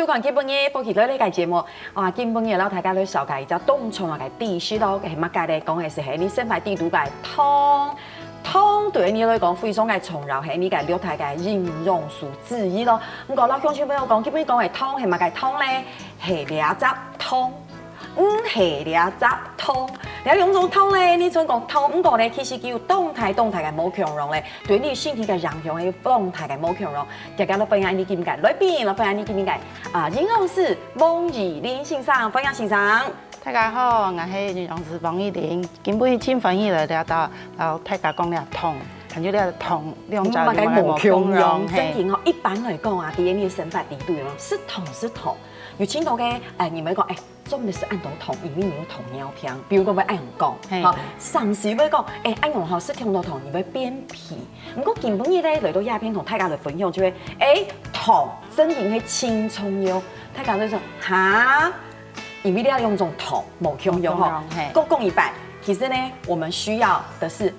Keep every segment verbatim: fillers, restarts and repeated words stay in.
看今晡日福氣來了个節目，啊，今晡日摎大家來紹介一隻當重要个知識咯，係麼个咧？講个係你生活裡肚个糖。糖對你來講非常个重要，係你个六大个營養素之一咯。毋過摎鄉親朋友講，今晡日講个糖係麼个糖咧？係這隻糖，毋係這隻糖。這兩種糖咧，你準講糖，毋過咧，其實佢有當大當大个無共樣咧，對你身體个影響係有當大个無共樣。 大家來歡迎你今日个來賓，來歡迎你今日个，啊，營養師黃以玲先生，歡迎先生。大家好，𠊎係營養師黃以玲。今晡日盡歡喜來這搭，摎大家講這糖，還有這糖兩者有麼个無共樣，嘿。正經吼，一般來講啊，在你个生活裡肚，食糖食糖，有盡多个，哎，你會講，哎，做毋得食恁多糖，因為你有糖尿病。比如講會恁樣講，嘿。吼，甚至會講，哎，恁樣吼，食忒多糖，你會便秘。 毋過今晡日咧，來到這片同大家來分享，就係，哎，糖正經係盡重要。大家就說，哈，因為這兩種糖無共樣吼。無共樣，嘿。過講一擺，其實呢，我們需要的是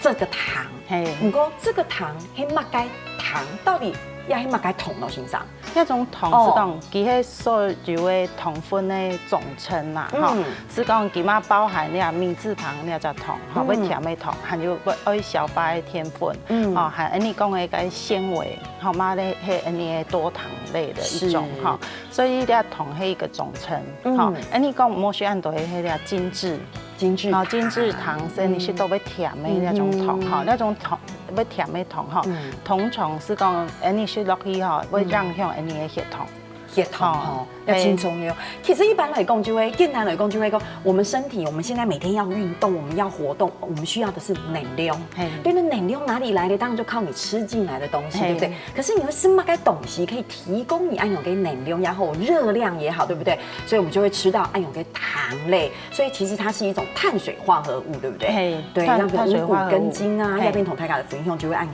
這個糖。嘿。毋過這個糖係麼个糖？到底也係麼个糖咯，先生？ 這種糖係講，哦。佢係所有个糖分个總稱啦，吼。嗯。係講佢嘛包含這米字旁這隻糖，吼，嗯。會甜个糖，還有會愛消化个澱粉，嗯。吼，還恁呢講个該纖維，吼，嘛咧係恁呢个多糖類的一種，是。吼。所以這糖係一個總稱，嗯。吼。恁呢講，無需恁多个該个精緻，精緻糖。吼，精緻糖，所以你食到會甜个那種糖，嗯。吼，那種糖，會甜个糖，吼。嗯。通常係講，恁呢食落去，吼，會影響恁呢个血糖。 血糖吼，哦，要盡重要。嘿。其實一般來講，就會簡單來講，就會講，我們身體，我們現在每天要運動，我們要活動，我們需要的是能量。嘿。對，那能量哪裡來的？當然就靠你吃進來的東西，嘿。對不對？可是你會食麼个東西可以提供你恁樣个能量也好，熱量也好，對不對？所以我們就會吃到恁樣个糖類，所以其實它是一種碳水化合物，對不對？嘿，對，碳，像比如五穀根莖啊，碳水化合物。嘿。這片同大家的分享就會恁樣。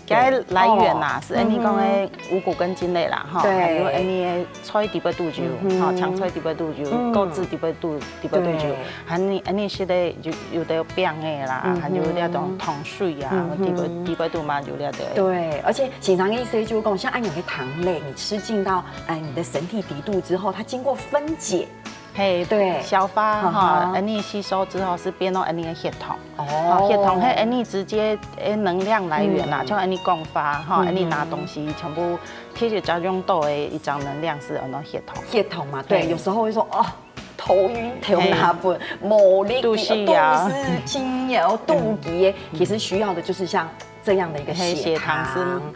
該來源啊，哦。係恁呢講个五穀根莖類啦，吼，對。還有恁呢个菜裡背肚有，嗯哼。吼，青菜裡背肚有，嗯。果子裡背肚，裡背肚有，對。還有恁呢食个有，有个餅个啦，嗯哼。還有那種糖水啊，嗯哼。裡背，裡背肚嘛有那个。對，而且先生个意思就是講，像恁樣个糖類，你吃進到，呃，你的身體裡肚之後，它經過分解，嘿，對。消化，哈哈。吼，恁呢吸收之後係變到恁呢个血糖。 哦。吼，血糖係恁呢直接个能量來源啦，嗯。像恁呢講話，吼，嗯。恁呢拿東西全部，其實最用到个一種能量係安到血糖。血糖嘛，對，嘿。有時候會說，哦，頭暈，頭那昏，嘿。無力，肚屎枵。肚屎枵，肚飢个，嗯。其實需要的就是像這樣的一個血糖。嘿，血糖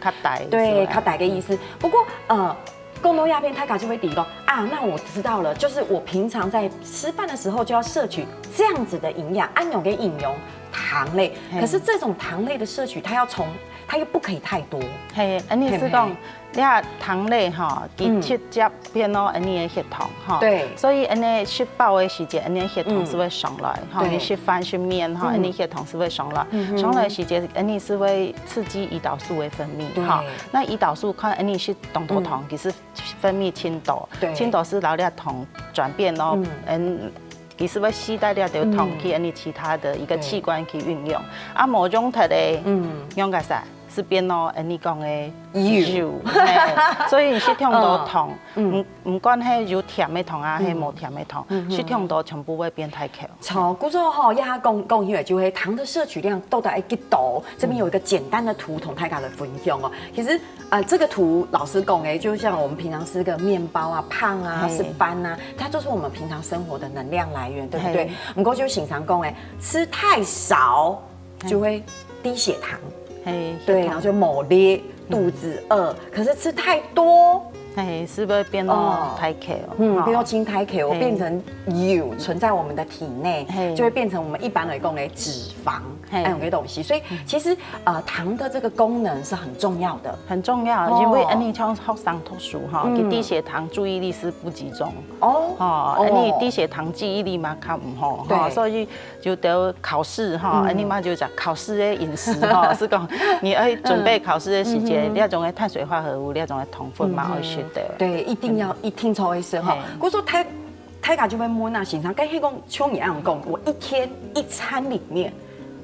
係較低，對，是吧？較低个意思。不過，呃， 講到這片，大家就會提供啊，那我知道了，就是我平常在吃飯的時候就要攝取這樣子的營養，恁樣个營養糖類。嘿。可是這種糖類的攝取，它要從，它又不可以太多。嘿，恁呢係講，嘿。你看糖類吼，佢直接變到恁呢个血糖吼。嗯。對。所以恁呢食飽个時節，恁呢血糖係會上來，嗯。吼，對。你食飯食麵吼，嗯。恁呢血糖係會上來。嗯哼。上來時節，恁呢係會刺激胰島素个分泌，對。吼。那胰島素看恁呢食當多糖，嗯。其實 分泌盡多，對。盡多係摎這糖轉變咯，嗯。嗯，佢係會吸帶這兜糖去，嗯。恁呢其他的一個器官去運用。對。啊，無用忒个，嗯。用个啥？係變到恁呢講个油。油，嘿，所以你食忒多糖，嗯。嗯。毋，毋管係有甜个糖啊，嗯。係無甜个糖，嗯哼。食忒多全部會變大箍。 著，故所吼，這下講，講起來就係糖的攝取量到底愛幾多？這邊有一個簡單的圖同大家來分享哦。其實，呃，這個圖老實講，誒，就像我們平常吃個麵包啊、飯啊、嘿。是飯啊，它就是我們平常生活的能量來源，對不對？嘿。毋過就經常講，誒，吃太少就會低血糖。嘿，對，血糖。然後就無力，嗯。肚子餓。可是吃太多， 嘿，係會變到哦。大箍，嗯，吼。變到盡大箍，嘿。變成油存在我們的體內，嘿。就會變成我們一般來講的脂肪，嘿。那種的東西。所以其實，呃，糖的這個功能是很重要的。很重要，哦。因為恁呢像學生讀書吼，嗯。佢低血糖注意力係不集中。哦。吼，哦。恁呢低血糖記憶力嘛較毋好，吼，對。所以 就等考試吼，嗯。恁呢嘛就講考試个飲食吼，係講你愛準備考試个時節，嗯。嗯哼。這種个碳水化合物，這種个糖分嘛，嗯哼。愛食得。對，一定要，嗯。一定要一定一定吼。嘿。故所大，大家就會問啊，先生，該係講像你恁樣講，我一天一餐裡面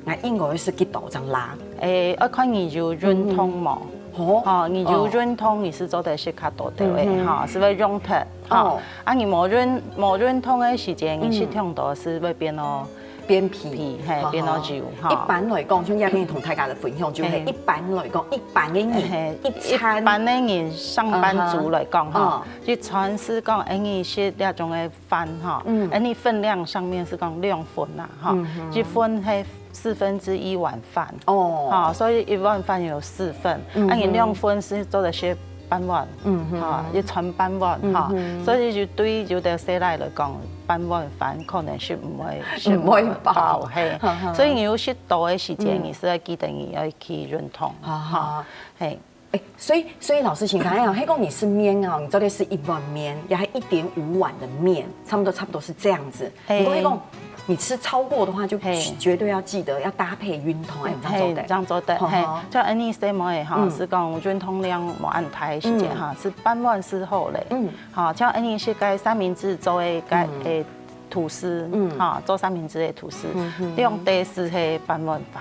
，𠊎應該愛食幾多正罅？誒，愛看你有運動無？嗯哼。哦，吼，你有運動，你係做得食較多个，嗯哼。吼，係會用忒，吼。哦。啊，你無運，無運動个時間，你食忒多係會變到便秘。便秘，嘿，吼吼。變到油，吼。一般來講，像這片同大家个分享，就係嘿。一般來講，一般个人，嘿，一餐一般个人，上班族來講，吼，嗯哼。一餐係講，哎，你食這種个飯，吼，嗯。哎，你分量上面係講兩份啦，吼，嗯哼。一份係四分之一碗飯，哦。吼，所以一碗飯有四份，嗯哼。啊，你兩份係做得食半碗，嗯哼。吼，一餐半碗，嗯哼。吼，所以就對有兜細倈來講，半碗飯可能係毋會，係毋會飽。毋會飽，嘿。哈哈。所以你有食多个時間，嗯。你係愛記得你愛去運動，哈哈。吼，嘿。 哎，所以，所以老師，請問一下，係講你食麵哦，你做得食一碗麵，也係一點五碗的麵，差不多，差不多是這樣子。嘿。不過係講你吃超過的話，就嘿。絕對要記得要搭配運動，哎，這樣做得。嘿，這樣做得，嘿，吼吼。像恁呢細妹仔吼，嗯。係講運動量無恁大个時間，嗯。吼，食半碗係好咧。嗯。吼，像恁呢係該三明治做个該，嗯。誒，吐司，嗯。吼，做三明治个吐司，嗯哼。量大係係半碗飯。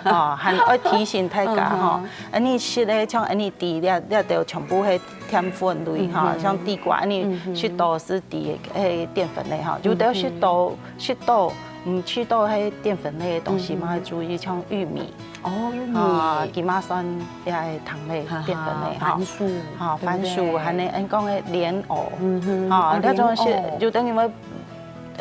哦，還愛提醒大家吼，嗯哼。恁呢食个像恁呢甜，這，這兜全部係澱粉類吼，嗯哼。像地瓜，恁呢嗯哼。食多係甜个，係澱粉類吼，有兜食多，嗯哼。食多，毋食多係澱粉類个東西嘛，嗯哼。愛注意，像玉米，哦，玉米。啊，佢嘛算也係糖類，哈哈，澱粉類吼。番薯，吼，對不對？番薯，還有恁講个蓮藕，嗯哼，吼，啊，這種係蓮藕。有兜人會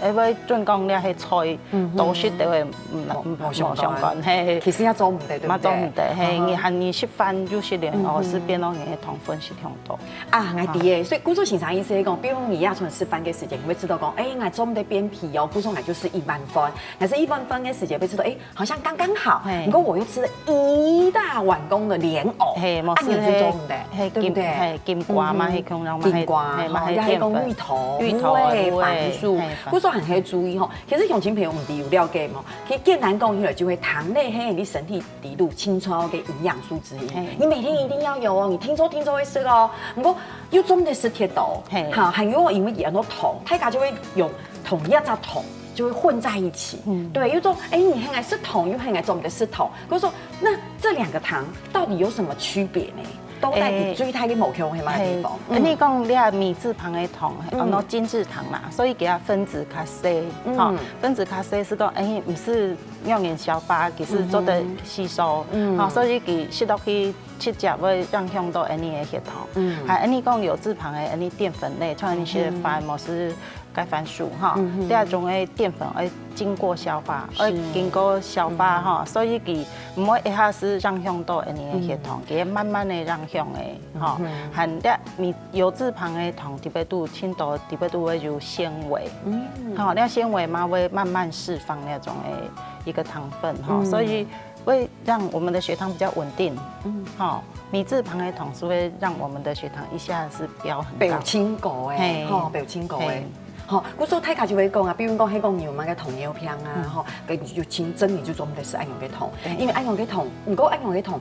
會，會準講這係菜，嗯哼。多食就會，嗯，無，無相干。無相干，嘿。其實也做毋得，對不對？嘛做毋得，嘿，哦吼。你還你食飯又食蓮藕，嗯哼。係變到你个糖分係當多。啊，𠊎知个，所以故所先生意思係講，比如你夜餐食飯个時間，你會知道講，哎，𠊎做毋得變肥哦，故所𠊎就食一碗飯，但是一碗飯个時間會知道，哎， 好像剛剛好，嘿。不過我又吃了一大碗公的蓮藕，嘿，無事，啊，你就做毋得，嘿，嘿，對不對？金，嘿，金瓜嘛，嗯哼。嘿，可能嘛，金瓜，嘿，嘛，吼，嘿，也係講芋頭、芋頭啊，芋類、芋類，番薯，嘿，番薯。故所還可以注意吼。其實鄉親朋友毋知有了解無？其實簡單講起來，就係糖類係你身體裡肚盡重要个營養素之一。嘿。你每天一定要有哦，你定著定著會食哦。不過又做毋得食忒多，嘿。好，還有因為佢恁多糖，大家就會用同一隻糖。 就會混在一起。嗯。對，又說，哎，你很愛食糖，又很愛做毋得食糖。我說，那這兩個糖到底有什麼區別呢？到底最大个無共係麼个地方？哎，嗯。你講這米字旁个糖，嘿，嗯。安到精製糖啦，所以佢个分子較細，嗯。吼，分子較細係講，哎，毋係讓人消化，其實做得吸收，嗯哼。嗯。吼，所以佢食落去直接會影響到𠊎等个血糖。嗯。還有你講有字旁个，𠊎等澱粉類，像𠊎等食个飯，嗯哼。無係 該番薯吼，嗯哼。這種个澱粉愛經過消化，是。愛經過消化吼，嗯。所以佢毋會一下子影響到𠊎等个血糖，嗯。佢會慢慢个影響个吼。嗯哼。還這米，油字旁个糖裡背肚，盡多裡背肚會有纖維，嗯。吼，這纖維嘛會慢慢釋放那種个一個糖分吼，嗯。所以 會讓我們的血糖比較穩定。嗯。吼，米字旁个糖係會讓我們的血糖一下子飆很高。飆升高欸，嘿。吼，飆升高欸。嘿。吼，故所大家就會講啊，比如講，係講你有麼个糖尿病啊，嗯。吼，該你就真，真的就做毋得食恁樣个糖，對。因為恁樣个糖，毋過恁樣个糖，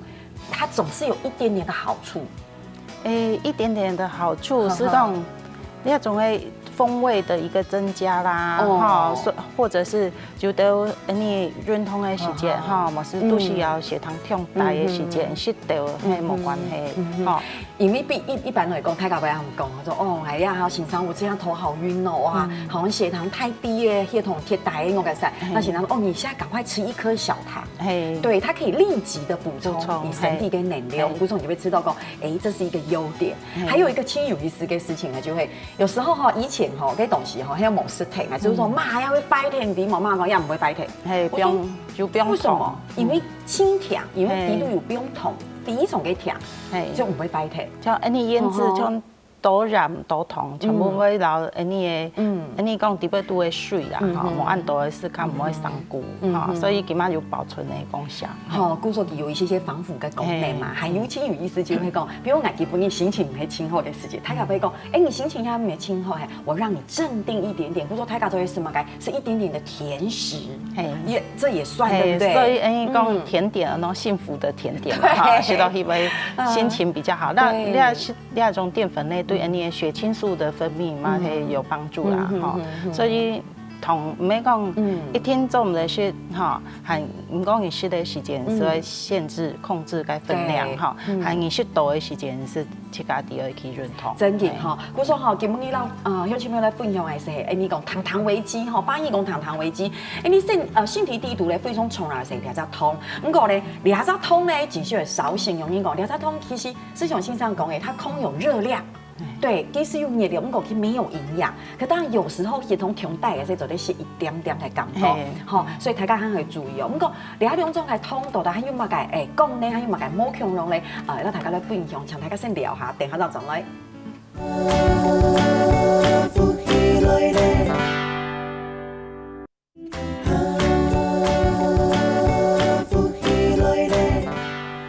它總是有一點點的好處。 誒，一點點的好處係講，呵呵。那種誒風味的一個增加啦，哦。哈，所，或者是覺得，呃，你運動的時間，哈，或是肚屎枵、血糖降低的時間，嗯哼。食到，嘿，無關係，嗯哼。哈。因為比，一，一般來講，大家會恁樣講，說，哦，哎呀，先生，我這樣頭好暈哦，哇，嗯。好像血糖太低耶，血糖太低，我該啥？嘿。那先生說，哦，你現在趕快吃一顆小糖，嘿。對，它可以立即的補充補充，你身體的能量，嘿。故所你就會知道講， 誒，這是一個優點。嗯。還有一個盡有意思的事情呢，就會，有時候吼，以前吼，該東西吼，還有某些疼啊，就是說，嗯。媽，還會壞忒，你媽媽講，也毋會壞忒。嘿，我說，不用，就不用痛。為什麼？因為盡疼，因為裡肚有不用痛，嘿。第一種个疼，嘿。就毋會壞忒。像恁呢胭脂，哦吼。像多鹽多糖，全部會留恁呢个，嗯。恁呢講裡背肚个水啦，嗯哼。吼，無恁多个時間，毋會生菇，嗯哼。吼，嗯哼。所以起碼有保存的功效。 吼，故所佢有一些些防腐个功能嘛，嘿。還有盡有意思就係講，比如講基本你心情毋係盡好个時節，大家會講，誒，你心情也毋係盡好，嘿，我讓你鎮定一點點，故所大家做得食麼个，食一點點的甜食，嘿。也，這也算，嘿，對不對？所以，誒，講甜點，嗯。那種幸福的甜點嘛，哈，對。食到起碼心情比較好。那，對。那是，那種澱粉類對你的血清素的分泌嘛，嗯。嘿，有幫助啦，嗯哼，哈。嗯哼，嗯哼。所以糖毋係講一定做毋得食吼，還毋過你食个時間係愛限制、控制个分量吼，還你食多个時間係自家知愛去運動。真个吼，故所吼，今晡日摎呃鄉親朋友來分享个係，哎，你講糖糖危機吼，八義講糖糖危機，哎，你身呃身體裡肚咧非常重要个係這隻糖，毋過咧，這隻糖咧，其實會少形容，你講這隻糖其實就像先生講个，它空有熱量。 對，其實有熱量，毋過佢沒有營養。可當然有時候血糖強大个時候，做得食一點點个感覺，吼，所以大家還愛注意哦。毋過，這兩種个糖到底還有麼个會講呢？還有麼个無共樣呢？呃，摎大家來分享，請大家先尞下，等下正轉來。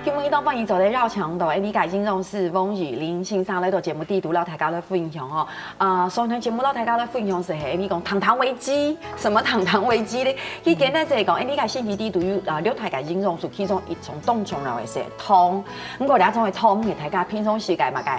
今晡日當半夜做得邀請到，哎，你个營養師翁雨玲先生來到節目裡肚，摎大家來分享哦。啊，上段節目摎大家來分享係，哎，你講糖糖危機，什麼糖糖危機呢？佢今日就係講，哎，你个身體裡肚有啊，六大个營養素，其中一種當重要个係糖。毋過這種个糖，大家平常時个嘛个，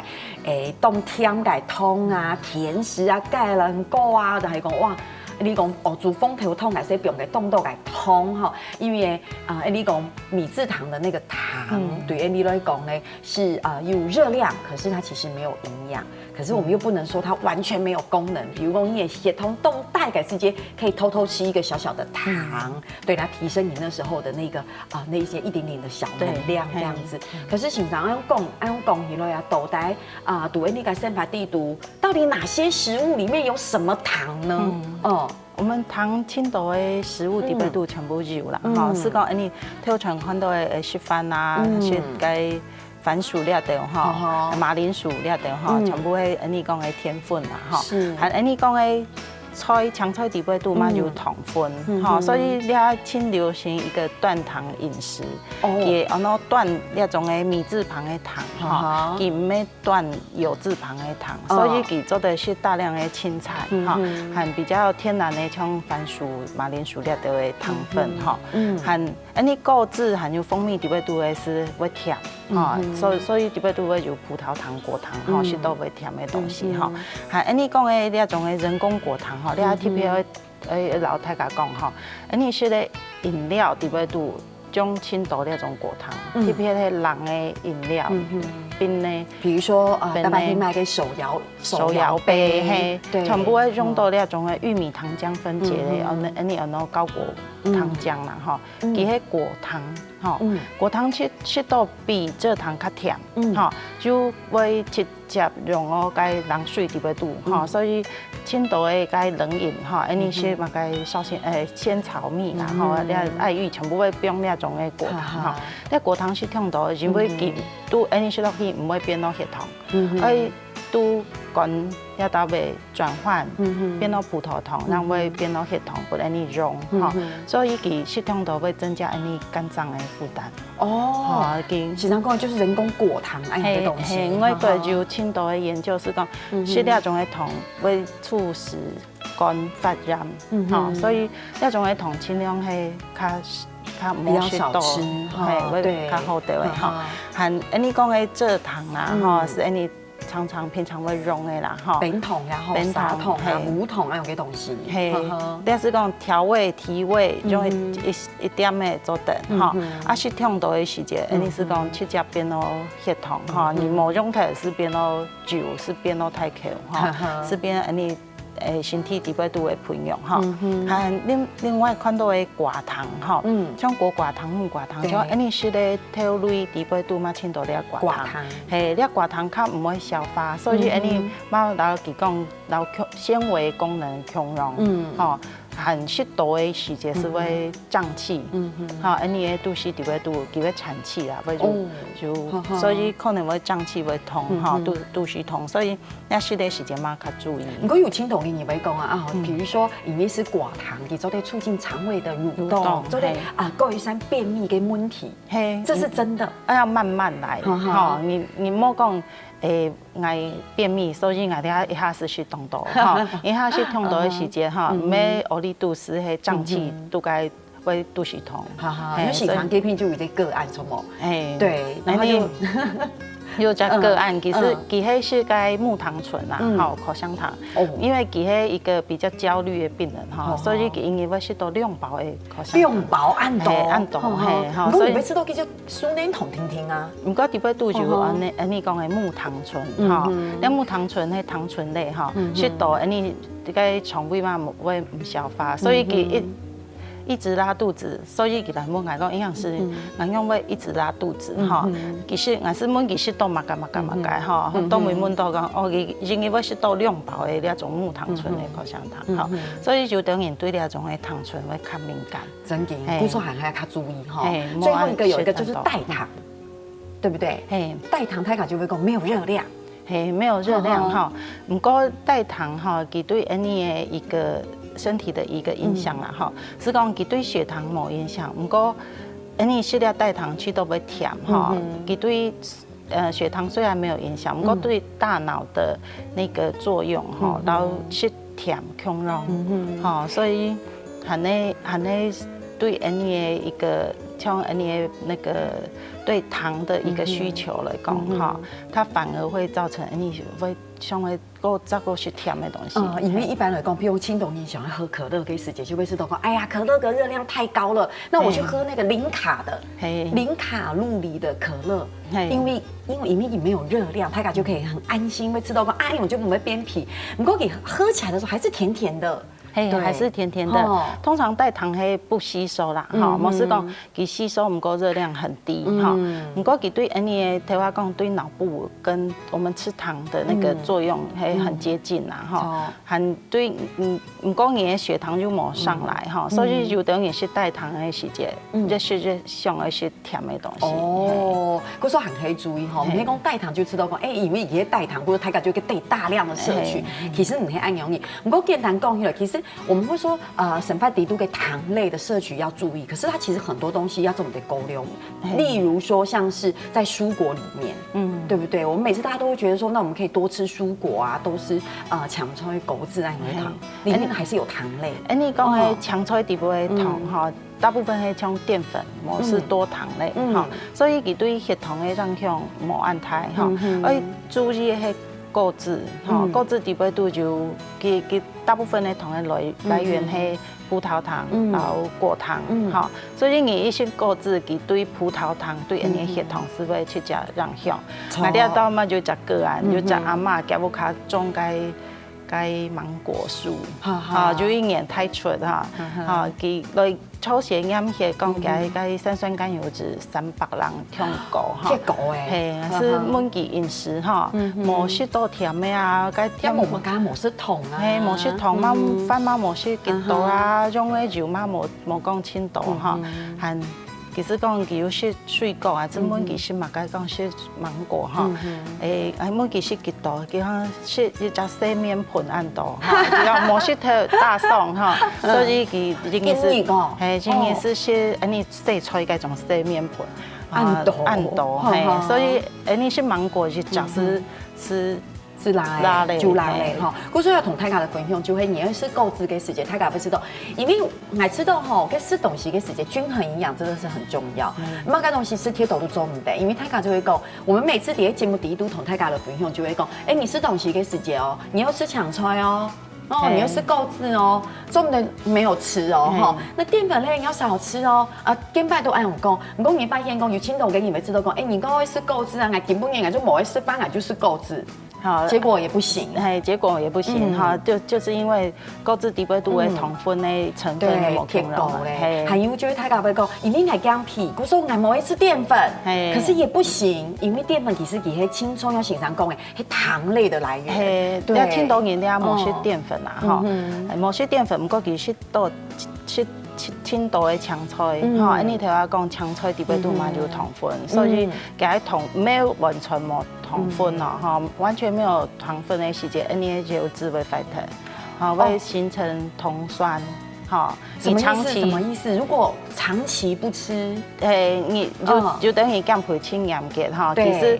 哎，當甜个糖啊，甜食啊，雞卵糕啊，就係講哇， 你講哦，煮紅豆湯還係放个當多个糖吼，因為啊，你講米製糖的那個糖，對於你來講呢，是啊有熱量，可是它其實沒有營養。可是我們又不能說它完全沒有功能。比如講，你个血糖當大个時間，可以偷偷吃一個小小的糖，對，來提升你那時候的那個啊那一些一點點的小能量這樣子。可是平常愛講，愛講起來啊，到底啊，對於你个生活裡肚， 到底哪些食物裡面有什麼糖呢？哦，我們糖盡多个食物裡背肚全部有啦，吼，係講，哎，你頭前看到个，呃，食飯啊，食个番薯這兜吼，馬鈴薯這兜吼，全部係，哎，你講个澱粉啦，吼，還，哎，你講个菜，青菜裡背肚嘛有糖分，吼，所以這盡流行一個斷糖飲食，佢安到斷這種个米製品个糖，吼，佢毋係 斷油脂糖个糖，所以佢做得食大量个青菜，吼，還比較天然个，像番薯、馬鈴薯這兜个糖分，吼，還恁呢果汁還有蜂蜜裡背肚个係會甜，吼，所以所以裡背肚會有葡萄糖、果糖，吼，係都會甜个東西，吼。還恁呢講个這種个人工果糖，吼，你愛特別愛 誒，摎大家講吼，恁呢食个飲料裡背肚種盡多這種果糖，特別係冷个飲料，冰个，比如說，呃，冰个大白天賣个手搖，手搖杯，嘿，對，全部會用到這種个玉米糖漿分解个，嗯哼，恁呢恁呢安到高果糖漿啦，吼，佢係果糖，吼，果糖食食到比蔗糖較甜，吼，就會直 接用哦該冷水裡背肚，吼，所以盡多个該冷飲，吼，恁呢食麼个燒仙，誒，仙草蜜啦，吼，這愛玉全部會放這種个果糖，吼。這果糖食忒多，因為佢都恁呢食落去毋會變到血糖，愛都肝這兜會轉換，變到葡萄糖，正會變到血糖，分恁呢用，吼。所以佢食忒多會增加恁呢肝臟个負擔。 哦，吼，已經。實際上講，就是人工果糖恁樣个東西。嘿，嘿，外國有盡多个研究係講，食這種个糖會促使肝發炎，吼，所以這種个糖盡量係較較毋好食到，比較少吃，吼，嘿，會較好兜个，吼。還恁呢講个蔗糖啦，吼，係恁呢 常常平常會用个啦，吼。冰糖也好，冰糖，砂糖啊，嘿，無糖啊，有个東西。嘿，但係講調味、提味，用一一一點个做得，吼。啊，食忒多个時節，恁呢係講直接變到血糖，吼，你無用忒係變到酒，係變到太苦，吼，係變恁呢，誒，身體裡背肚个不一樣，吼。還另另外看到个寡糖，吼，像果寡糖、木寡糖，像恁呢食个 豆類裡背肚嘛盡多這寡糖，寡糖。嘿，這寡糖較毋會消化，所以恁呢嘛摎佢講，摎纖維功能共樣，吼，還食多个時節係會脹氣，吼，恁呢个肚屎裡背肚佢會產氣啦，會就就所以可能會脹氣會痛，吼，肚肚屎痛，所以 該食个時節嘛較注意。毋過有盡多人會講啊，啊，比如說，因為係寡糖，佢做得促進腸胃的蠕動，蠕動，做得，嘿，啊，改善便秘个問題。嘿，這是真的。哎呀，慢慢來，吼，你你莫講，誒，𠊎便秘，所以𠊎這一下係食當多，吼，一下食當多个時節，吼，毋係屙痢肚屎，係脹氣，都該 會肚屎痛。哈哈，嘿，因為身邊就有這個案，什麼？嘿，對，然後就有隻個案，其實佢係食該木糖醇啦，吼，口香糖。哦，因為佢係一個比較焦慮个病人吼，所以佢一日會食到兩包个口香糖。兩包恁多，嘿，恁多，嘿，吼，所以毋過你愛食到佢就少年糖定定啊。毋過裡背肚就有恁呢，恁呢講个木糖醇，吼，該木糖醇係糖醇類吼，食到恁呢，該腸胃嘛會毋消化，所以佢一一直拉肚子，所以佢來問𠊎講營養師，𠊎仰會一直拉肚子吼？其實𠊎係問佢食到麼个麼个麼个吼，都未問到講哦，佢因為會食到兩包个這種木糖醇个口香糖吼，所以有兜人對這種个糖醇會較敏感。真个，故所還愛較注意吼。最後一個有一個就是代糖，對不對？嘿，代糖大家就會講沒有熱量。 嘿，沒有熱量哈。毋過代糖哈，佢對𠊎俚个一個身體个一個影響啦哈，係講佢對血糖無影響，毋過𠊎俚食了代糖食到會悿哈，佢對呃血糖雖然沒有影響，毋過對大腦个那個作用哈，然後係悿共樣，哈，所以還係還係對𠊎俚个一個像𠊎俚个那個對糖个一個需求來講哈， 它反而會造成，欸，你會想會過再過食甜个東西。嗯，因為一般來講，比如青島人想要喝可樂个時節，就會知道講，哎呀，可樂个熱量太高了，那我去喝那個零卡的，嘿，零卡路里的可樂，嘿，因為因為因為你沒有熱量，大家就可以很安心，會知道講，哎，我就不會變肥。不過你喝起來的時候還是甜甜的， 嘿，對，還係甜甜个。吼，通常代糖係毋吸收啦，吼，嗯，無係講佢吸收，毋過熱量很低，吼。嗯，毋過佢對𠊎俚个頭下講對腦部跟我們吃糖的那個作用，嗯，係很接近啦，吼。哦，還對，嗯，毋過你个血糖又無上來，吼，所以有兜人食代糖个時節，嗯，就係就想愛食甜个東西。哦，故所還可以注意吼，嘿，毋係講代糖就知道講，欸，因為佢个代糖，或者大家就會大量的攝取，嘿，其實毋係恁樣个。 不過簡單講起來，其實我們會說，呃，生活裡肚个糖類的攝取要注意，可是它其實很多東西要做得高量。例如說，像是在蔬果裡面，嗯，對不對？我們每次大家都會覺得說，那我們可以多吃蔬果啊，多吃，呃，青菜、果子啊，因為糖，裡面還是有糖類。欸，你講个青菜裡背个糖哈，大部分係像澱粉，無係多糖類哈，所以佢對血糖个影響無恁大哈。而注意个係 果子，吼，果子裡背肚有佢佢大部分个糖个來來源係葡萄糖，然後果糖，吼，所以你一食果子，佢對葡萄糖對𠊎俚个血糖係會直接影響。𠊎這兜嘛有隻個案，有隻阿嬤，佢屋下種該該芒果樹，哈，有一年大出哈，哈，佢來 抽血驗血講佢个三酸甘油酯三百零上高哈。結果欸，嘿，係問佢飲食哈，無食到甜个啊，該甜，也無麼个無食糖啊，嘿，無食糖嘛，飯嘛無食幾多啊，用个油嘛無無講盡多哈，還其實講佢有食水果啊，就問佢食麼个講食芒果哈，欸，還問佢食幾多，佢講食一隻細面盆恁多哈，佢講無食忒大爽哈，所以佢應該係，嘿，應該係食恁呢 洗菜該種洗面盆，啊，恁多，恁多，嘿，所以，欸，你食芒果係假使係係辣个，辣个，就辣个，嘿，吼。故所要同大家來分享，就係你愛食果子个時節，大家會知道，因為𠊎知道吼，該食東西个時節，均衡營養真的是很重要。麼个東西食忒多都做毋得，因為大家就會講，我們每次在節目裡肚同大家來分享，就會講，欸，你食東西个時節哦，你要吃青菜哦， 哦，你要吃果子哦，重的沒有吃哦，哈。那澱粉類你要少吃哦。啊，見擺都恁樣講，毋過你發現講有盡多个人會知道講，欸，你講愛食果子啊，𠊎今晡日𠊎就無愛食飯，𠊎就食果子，好，結果也不行。嘿，結果也不行哈，就就是因為果子裡背肚个糖分个成分對，忒高咧。還有就係大家會講，因為𠊎減肥，故所𠊎無愛食澱粉，可是也不行，因為澱粉其實佢係盡重要，先生講个， 係糖類的來源。嘿，對，有盡多人咧無食澱粉啦，吼，無食澱粉，毋過佢食多食食盡多个青菜，吼，恁呢頭下講青菜裡背肚嘛有糖分，所以佢个糖沒有完全無糖分哦，吼，完全沒有糖分个時節，恁呢油脂會壞忒，吼，會形成糖酸，吼，什麼意思？你長期什麼意思？如果長期不吃，嘿，你就就等於減肥盡嚴格哈，其實。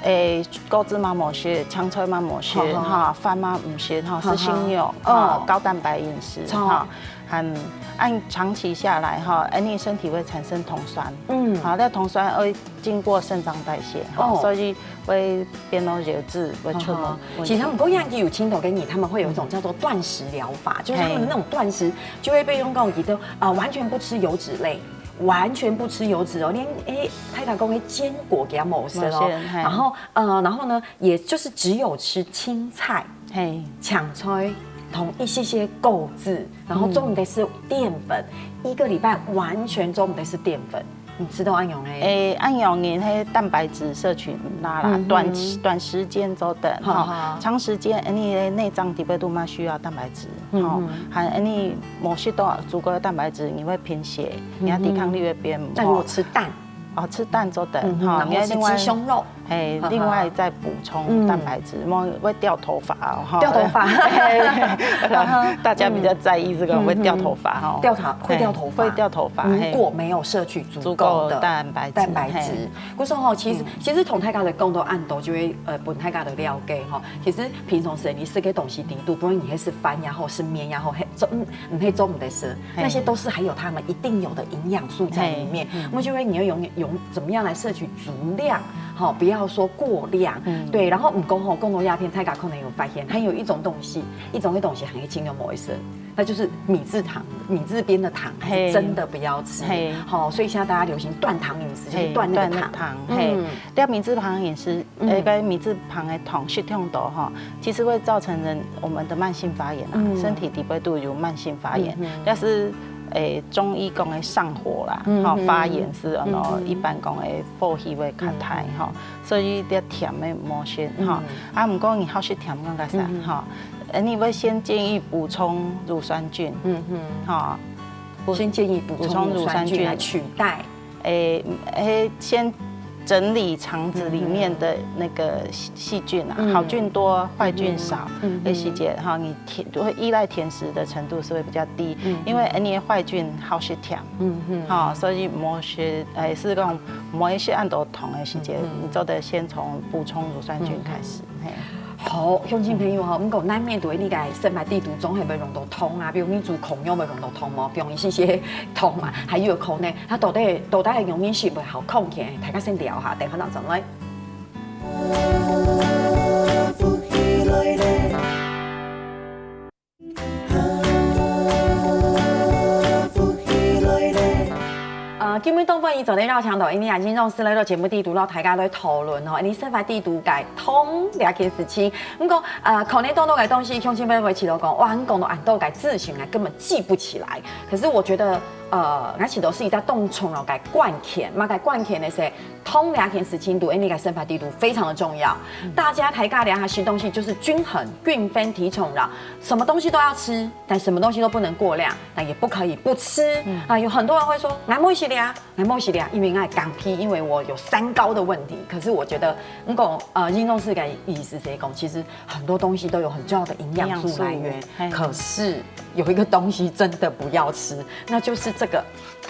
誒，果子嘛無食，青菜嘛無食，哈哈。哈，飯嘛毋食，哈，哈哈。食生肉，哦。哈，高蛋白飲食，著。哈，還，恁長期下來，哈，恁樣身體會產生糖酸。嗯。哈，該糖酸會經過腎臟代謝，哈，哦。所以會變到油脂，會出問，哈哈。問題。其實毋過，像有聽到个人，他們會有一種叫做斷食療法，就是他們的那種斷食，就會被用講一個，呃，完全不吃油脂類，完全不吃油脂哦，連，誒，大家講的堅果給它無食哦，無食，嘿。然後，呃，然後呢，也就是只有吃青菜、嘿。青菜同一些些果子，然後做毋得食澱粉，嗯。一個禮拜完全做毋得食澱粉。 你知道恁樣誒？誒，恁樣人，該蛋白質攝取毋罅啦，嗯哼。短期，短時間做得，哈，哈。長時間，你的內臟裡背都嘛需要蛋白質，嗯哼。哈，還你無食到足夠的蛋白質，你會貧血，你的抵抗力會變毋好。嗯哼。那如果吃蛋？哦，吃蛋做得，嗯哼，哈，然後是你要另外，雞胸肉。嘿，哈哈。另外再補充蛋白質，嗯。莫，會掉頭髮哦，哈。掉頭髮。嘿，大家比較在意這個，嗯哼。會掉頭髮，哈。掉頭，會掉頭髮。嘿，會掉頭髮，嘿。如果沒有攝取 足夠的足夠蛋白質，蛋白質。嘿。故所吼，其實，嗯。其實同大家來講到恁多，就會，呃，分大家來了解吼。其實平常時你食个東西裡肚，不論你係食飯也好，食麵也好，嘿，做，嗯，嗯，嘿，做毋得食，嘿。那些都是含有它們一定有的營養素在裡面。嘿，嗯。那麼就會你要用，用怎麼樣來攝取足量，吼，不要說過量。嗯。對，然後毋過吼，講到這片，大家可能有發現，還有一種東西，一種个東西還係盡量毋好食。 那就是米製糖，米製品的糖，嘿。真的不要吃。嘿。好，所以現在大家流行斷糖飲食，就是斷那個糖。嘿，斷那個糖，嘿。嗯。這米製糖飲食，嗯。呃，該米製糖的糖食忒多吼，其實會造成人，我們的慢性發炎啊，嗯。身體裡背都有慢性發炎，嗯哼。但是，誒，中醫講的上火啦，嗯哼。吼，發炎是，呃，嗯哼。一般講的火氣會較大，嗯哼。吼，所以這甜的無食，吼。嗯。啊，毋過你好食甜，講較啥，嗯哼。吼。 呃，你會先建議補充乳酸菌，嗯哼。哈，補，先建議補充乳酸菌來取代。補充乳酸菌。誒，誒，先整理腸子裡面的那個細，嗯哼。細菌啊，嗯。好菌多，壞菌少。嗯哼。嗯哼。而且哈，你甜，會依賴甜食的程度是會比較低，嗯哼。因為你的壞菌好食甜，嗯哼。哈，所以無食，誒，係講無食恁多糖的時節，嗯哼。你做得先從補充乳酸菌開始。嗯哼。 嘿。好，鄉親朋友吼，毋過難免都會理解生活裡肚總係會用到糖啊，比如你煮焢肉會用到糖無？比如你係些糖嘛，還有可能，佢到底，到底係用面食會好康健，大家先聊下，等下正轉來。 呃，今晡日當歡喜做得邀請到，𫣆俚啊營養師來到節目裡肚，摎大家來討論吼，𫣆俚生活裡肚个糖這件事情。毋過，呃，可能當多个東西，鄉親朋友會試著講，哇，你講到恁多个資訊啊，根本記不起來。可是我覺得，呃，𠊎試著係一隻當重要个關鍵，麼个關鍵呢係，糖這件事情對𫣆俚个生活裡肚非常的重要。大家大家量下食東西就是均衡，均衡體重啦，什麼東西都要吃。 但什麼東西都不能過量，但也不可以不吃。嗯。啊，有很多人會說，「𠊎無食了，𠊎無食了，因為𠊎減肥，因為我有三高的問題。」可是我覺得，如果，呃，營養師个意思係講，其實很多東西都有很重要的營養素來源，營養素，嘿。可是有一個東西真的不要吃，那就是這個，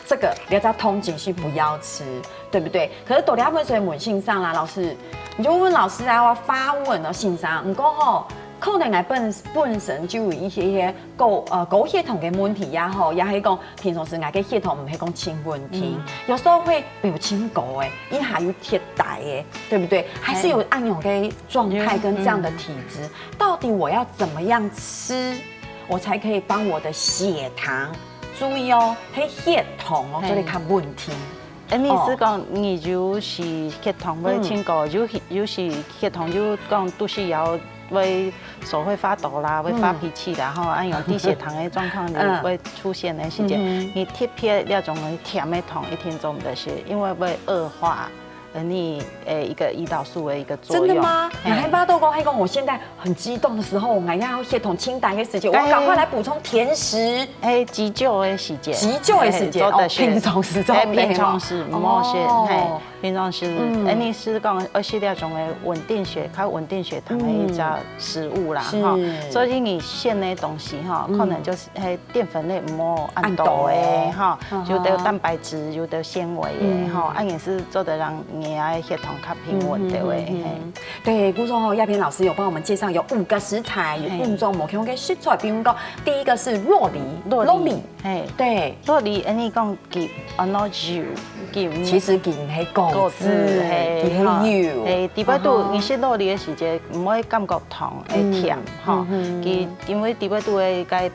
這個，你要知道通警是不要吃，對不對？可是大家會說問先生啦，老師，你就問問老師啊，我發問哦，先生，毋過吼，可能𠊎本，本身就有一些些 高，呃，高血糖个問題也好，也係講平常時𠊎个血糖毋係講盡穩定，嗯。有時候會飆盡高欸，一下又跌低欸，對不對？還是有恁樣个狀態跟這樣的體質，嗯。到底我要怎麼樣吃，我才可以幫我的血糖，注意哦，係血糖哦，嘿。做得較穩定。 恁樣係講，哦。你有時血糖會盡高，嗯。有時，有時血糖就講肚屎枵，會手會發抖啦，會發脾氣啦，嗯。吼，恁樣低血糖个狀況就會出現个時節，嗯哼。你特別這種甜个糖一定做毋得食，因為會惡化，呃，你，呃，一個胰島素个一個作用。真的嗎？嘿。𠊎還捌到講，還講我現在 很激動的時候，𠊎要血糖盡低个時節，我趕快來補充甜食。哎，急救个時節。急救个時節，哎，做得食。哦，平常時做毋得嘛。哎，平常時毋好食，哦。嘿。平常時，嗯。恁呢係講，愛食這種个穩定血，較穩定血糖个一隻食物啦，嗯。吼。是。所以你選个東西吼，嗯。可能就是，嘿，澱粉類毋好恁多个，恁多个。吼，嗯哼。有兜蛋白質，有兜纖維个，嗯。吼，恁樣係做得讓你个血糖較平穩个，嗯哼，嗯哼。嘿。對，故所吼，亞萍老師有幫我們介紹有五個食材，有，嘿。五種無共个食材，比如講，第一個是酪梨，酪梨。酪梨。 嘿，對。所以恁呢講佢安到油，佢毋其實佢毋係果子，果子，嘿，佢係油。嘿，底背肚，吼。你食落去个時節，毋會感覺糖，會甜，嗯，吼。嗯哼。佢因為底背肚个該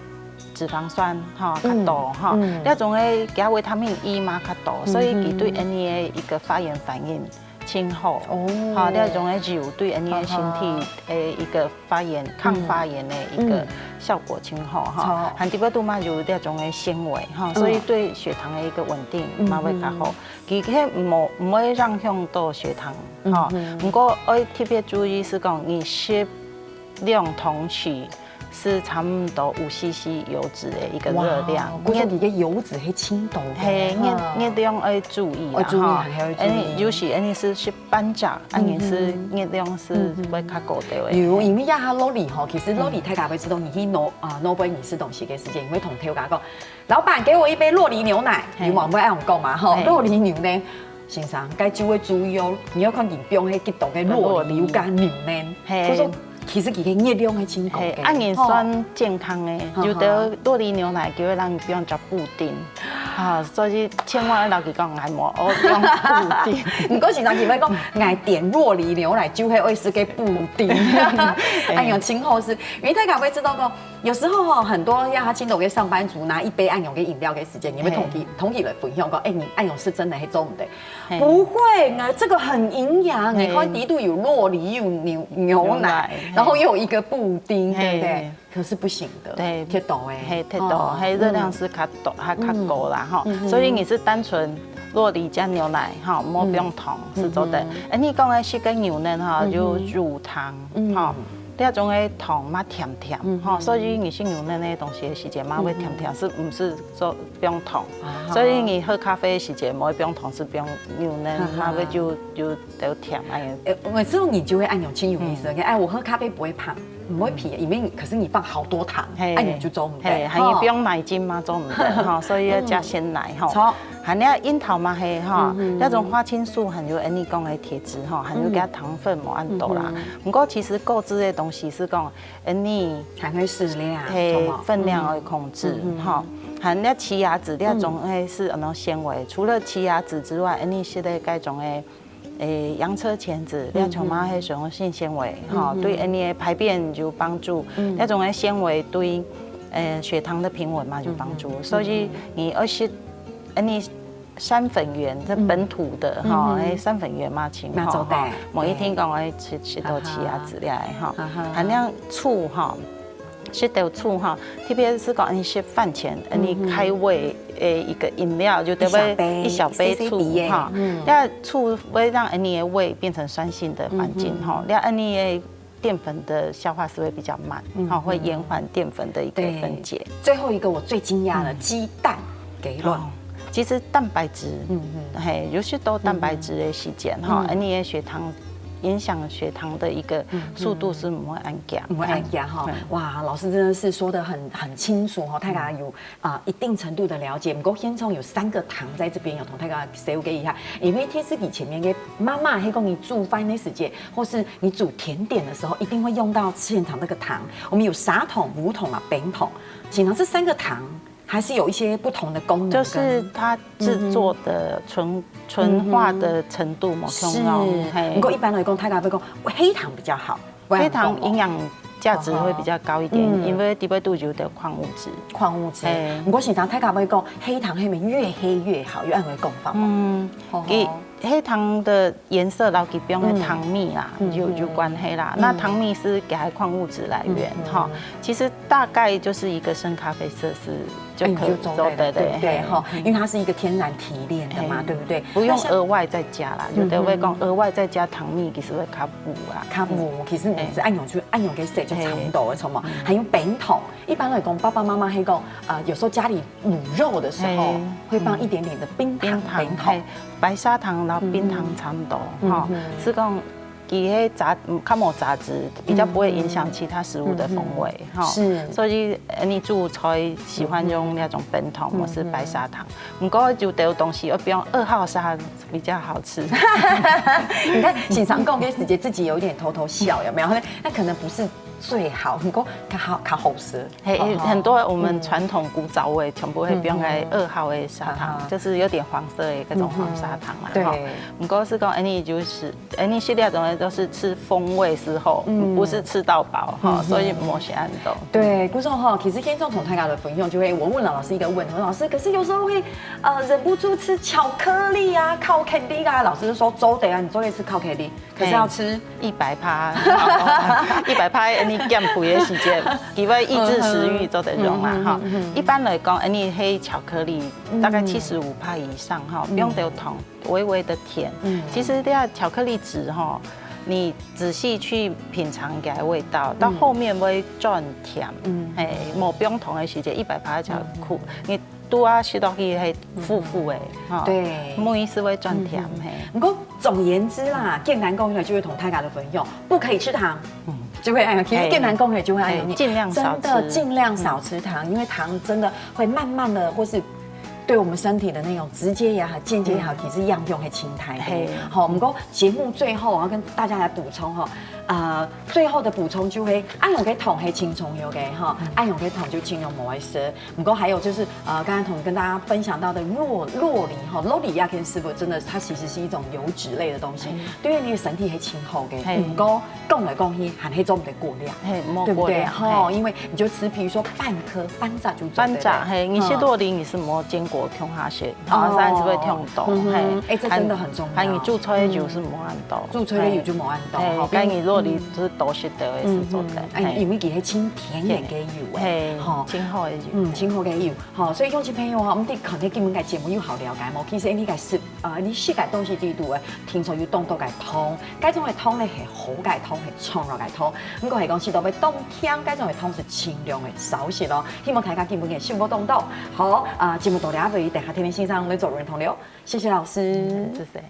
脂肪酸，吼，較多，嗯，吼。嗯。這種个佢維他命E嘛較多，所以佢對，嗯哼，恁呢个一個發炎反應 真好。哦。吼，這種个油對𫣆俚个身體个一個發炎、抗發炎个一個效果真好，吼。著。還底背肚嘛有這種个纖維，吼，嗯。所以對血糖个一個穩定嘛會較好。嗯哼。佢个無，毋會影響到血糖，吼。嗯哼。毋過愛特別注意係講，你食量同時 係差毋多五C C油脂个一個熱量。哇，故所佢个油脂係盡多个，嘿，哈。熱，熱量愛注意啦，愛注意，吼。還愛注意。因為有時恁呢係，係半隻，恁呢係，嗯哼，熱量係會較高兜个。嗯哼。有，因為這下酪梨吼，其實酪梨大家會知道，你去拿，啊，拿杯你食東西个時間，你會同頭家講，老闆，給我一杯酪梨牛奶，嘿。你往會恁樣講嘛，吼，嘿。酪梨牛奶。先生，該就愛注意哦，你愛看佢放係幾多个酪梨，有加牛奶。嘿。故所 其實佢个熱量係盡高个。嘿，恁樣算健康个，吼。有兜酪梨牛奶就會讓你變做布丁，啊，所以千萬愛摎佢講，𠊎無愛用布丁。毋過時常佢會講，𠊎點酪梨牛奶就係愛食个布丁，嘿。恁樣真好食。因為大家會知道講，有時候吼，很多呀，他盡多个上班族拿一杯恁樣个飲料个時間，你會同佢，嘿。同佢來分享講，哎，你恁樣係真的係做毋得。 嘿。不會啊，這個很營養，嘿。你看底肚有酪梨，有牛，牛奶，牛奶，嘿。然後又有一個布丁，對不對？嘿。可是不行的，對。忒多欸。嘿，忒多，哦。嘿，熱量係較多，嗯。還較高啦，吼。嗯哼。所以你係單純酪梨加牛奶，吼，無放糖，嗯。係做得。嗯哼。哎，你講个係个牛奶，吼，嗯哼。有乳糖，嗯。吼。 這種个糖嘛甜甜，嗯哼。吼，所以你食牛奶个東西个時節嘛會甜甜，嗯哼。係毋係做放糖？啊哈。所以你喝咖啡个時節，毋會放糖，係放牛奶，啊哈。嘛會就，就有甜恁樣。呃，我這種研究會恁樣，真有意思。嗯。哎，我喝咖啡不會胖，不會肥，因為可是你放好多糖，嘿。哎，你就做毋得。嘿，還有放奶精嘛，做毋得，吼，所以愛加鮮奶，吼。嗯。著。 還有櫻桃嘛係吼，嗯哼。該種花青素還有恁呢講个鐵質吼，還有該糖分無恁多啦。嗯哼。毋過其實果汁个東西係講，恁呢還會適量，嘿，著無？分量愛控制，嗯哼。吼。還有奇亞籽，該種个係恁呢纖維，嗯。除了奇亞籽之外，恁呢係个該種个 誒，洋車前子，嗯，這種嘛，嗯。係水溶性纖維，吼，嗯，嗯。對𫣆俚个排便有幫助，嗯。這種个纖維對，呃，血糖个平穩嘛有幫助，嗯，嗯。所以你愛食，𫣆俚山粉圓，這本土个，嗯。吼，嗯，嗯。誒，山粉圓嘛，盡好，嘛做得，吼，無一定講愛食，食到奇亞籽个，吼。啊哈。還有醋，吼， 食兜醋吼，特別係講𫣆俚食飯前，𫣆俚開胃个一個飲料，嗯哼。就特別一小杯，一小杯醋，細細杯个，吼。嗯。該醋會讓𫣆俚个胃變成酸性个環境，嗯哼。吼，該𫣆俚个澱粉个消化係會比較慢，嗯哼。吼，會延緩澱粉个一個分解。對，最後一個我最驚訝的，嗯。雞蛋，雞卵。哦，其實蛋白質，嗯哼。嘿，有食到蛋白質个時間，吼，嗯。𫣆俚个血糖，影響血糖个一個速度係毋會恁 嗯哼。毋會恁遽吼。嘿。哇，老師真的是說得很，很清楚吼，大家有，啊，一定程度的了解。毋過現場有三個糖在這邊，有同大家紹介一下。因為電視機前面个媽媽，係講你煮飯个時節，或是你煮甜點的時候，一定會用到現場這個糖。我們有砂糖、無糖啊、冰糖，現場這三個糖 還是有一些不同的功能跟，就是它製作的純，嗯哼。純化的程度無共樣，是。嘿。毋過一般來講，大家會講黑糖比較好，黑糖營養價值會比較高一點，嗯。因為裡背都有點礦物質。礦物質。嘿。毋過時常大家會講黑糖係毋係越黑越好，有恁樣个講法無？嗯，吼吼。佢 黑糖个顏色摎佢放个糖蜜啦，嗯。有，嗯，有關係啦。嗯。該糖蜜係佢个礦物質來源，嗯，嗯。吼。其實大概就是一個深咖啡色係就可以做得了，哎，你就做得了，對不對？嘿。吼，因為它是一個天然提煉的嘛，嘿。對不對？不用額外再加啦，那像，有的會講額外再加糖蜜，嗯哼。其實會較烏啦。較烏，其實毋係，嘿。恁樣就，恁樣个色就差不多，嘿。著無？嗯。還有冰糖，一般來講，爸爸媽媽會講，呃，有時候家裡滷肉的時候，嘿。會放一點點的冰糖，冰糖，冰糖。嘿，白砂糖摎冰糖差不多，嗯哼。係講佢係雜，嗯，較無雜質，比較不會影響其他食物的風味，嗯哼。吼。是。所以，呃，你煮菜喜歡用那種冰糖，嗯哼。或是白砂糖，毋過有兜東西愛放二號砂比較好吃。你看，先生講个時節，自己有一點偷偷笑，有沒有？那，那可能不是最好，毋過較好，較好食。嘿，好，好。很多我們傳統古早味全部會放在二號的砂糖，嗯。就是有點黃色的那種黃砂糖啦，嗯哼。哈。對。毋過係講，哎，你就是，哎，你系列中的都是吃風味時候，嗯。不是吃到飽，哈，嗯哼。所以無寫恁多。對，故所吼，其實今天同大家的分享就會，我問了老師一個問題，老師，可是有時候會，呃，忍不住吃巧克力啊、巧克力啊，老師就說，做得啊，你做得吃巧克力。 可是要吃一百趴，一百趴，你減肥的時節，佢會抑制食慾做得用啦，嗯哼，哈。嗯哼，嗯哼。一般來講，你黑巧克力大概七十五趴以上，哈，嗯。不用得糖，微微的甜。嗯。其實這巧克力質，哈，你仔細去品嚐它的味道，到後面會轉甜。嗯。嘿，無放糖的時節，一百趴巧克力，嗯。你 拄啊食落去係苦苦的，嗯。吼，對。尾係會轉甜，嗯，嗯。嘿。毋過總言之啦，簡單講呢，就係同大家的分享，不可以吃糖，嗯。就會恁樣。其實簡單講呢，就會恁樣。嘿，盡量少吃。真的盡量少吃糖，嗯。因為糖真的會慢慢的，或是對我們身體的那種直接也好，間接也好，嗯。其實影響係盡大个。嘿。好，毋過節目最後我要跟大家來補充吼，呃，最後的補充就係，愛用个糖係盡重要个吼，嗯。愛用个糖就盡量莫愛食。 不過還有就是，呃，剛剛同，跟大家分享到的酪，酪梨吼，酪梨亞肯斯不真的，它其實是一種油脂類的東西，嗯。對於你的身體係盡好个。嘿。毋過講來講去，還係做毋得過量，嘿，莫過量，對不對？吼，嘿。因為你就吃，比如說半顆，半隻就做得了。半隻，嘿，你食酪梨，嗯。你係無堅果共下食，哦。啊，這樣子會忒多，嗯哼，嘿。哎，這真的很重要。還，還有你煮菜个油係無恁多，嗯。煮菜个油就無恁多，嘿，吼，嘿，該你酪梨就是多食點，也係做得，嗯哼，哎，嘿。因為佢係盡天然个油，哎，嘿，吼。盡好个油。嗯，盡好个油。 吼，所以鄉親朋友吼，毋知看這今晡个節目有好了解無？其實你个食，呃，你食个東西裡肚个，聽說有當多个糖，該種个糖呢係好个糖，係重要个糖。毋過係講食到會當忝，該種个糖係盡量个少食咯。希望大家今晡个收穫當多。好，啊，節目到這位，等下天天先生來做認同了。謝謝老師。嗯，謝謝。